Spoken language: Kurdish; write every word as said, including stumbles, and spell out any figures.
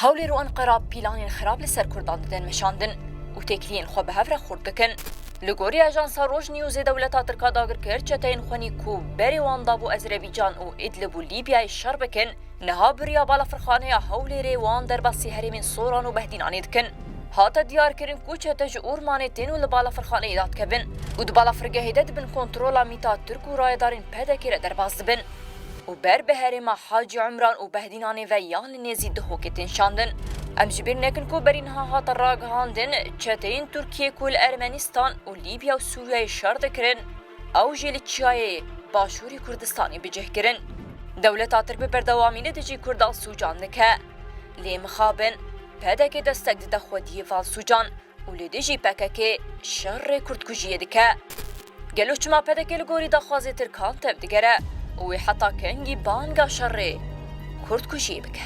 Hewlêr û Enqera planên xirab li ser Kurdan didin meşandin û têkiliyên xwe bi hev re xurt dikin. Li gorî ajansa Roj Newsê dewleta Tirk a dagirker çeteyên xwenî ku berê wan dabû Ezerbaycan û Idlib û Lîbyayê şer bikin, niha bi riya balafirxaneya Hewlêrê wan derbasî herêmên Soran û Behdînanê dikin. Hate diyarkirin ku çete ji Urmanê tên û li balafirxaneyê dadikevin û di balafirgehê de di bin kontrola mîta Tirk û rayedarên P D K re derbas dibin û ber bi herêma Hacî Umran û Behdînanê ve yan li nêzî Dihokê tên şandin. Em ji bîr nekin ku berî niha hate ragihandin, çeteyên Tirkiyê ku li Ermenistan û Lîbya û Sûriyeyê şer dikirin, ew jî li çiyayê Başûrî Kurdistanê bi cih kirin. Dewleta Tirk bi berdewamî li dijî Kurdan sûcan dike. Lê mixabin, P D K destek dide xwediyê van sûcan û li dijî P K K şerê kurdkujiyê dike. Gelo çima P D K li gorî daxwazê Tirkan tevdigere û wê heta kengî banga şerê kurdkujiyê bike?